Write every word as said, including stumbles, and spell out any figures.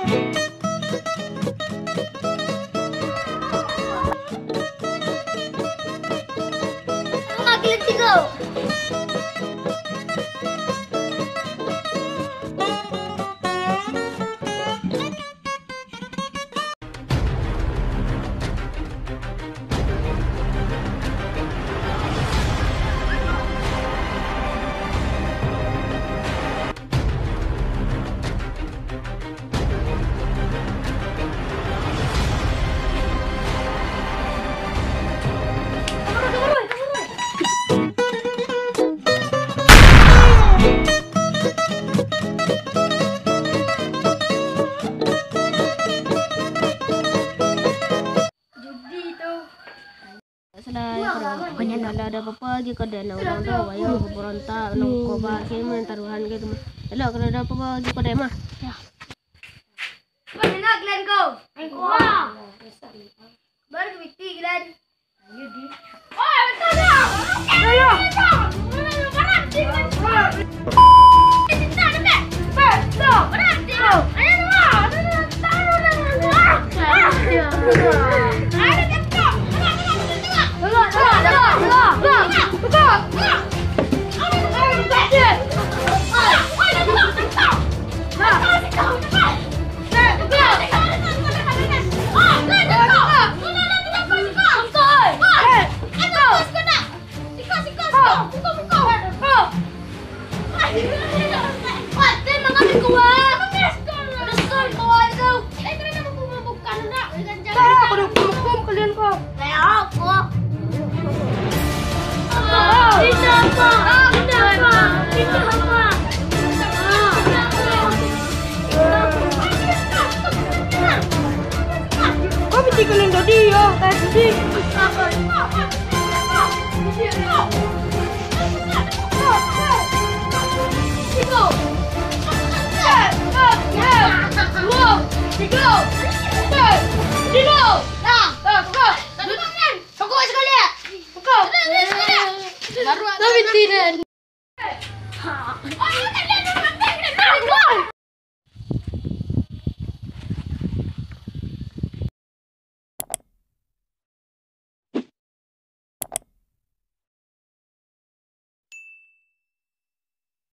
Wah, kalian tigo. Judi tu. Salah, kalau ndak ado apo-apo lagi ko dek anak urang tu, bayo ko barontak, nongko ba, kini taruhan gitu mah. Elok kalau ado apo-apo lagi ko dek mah. Ya. Kau kena kalian kau. Engkau. Baru ke biti kalian. Ayo, di. Oh, betul dah. Ayo. Siko, siko, siko. Buka, buka. Wah, dia makan di gua. Ada sol bawah itu. Eh, kenapa aku bukan, nak? Dah, aku dah hukum kalian, kok. Kayak apa? Kita apa? Kita apa? Kita apa? Kau mesti kalian tadi, ya, kayak tadi. Baru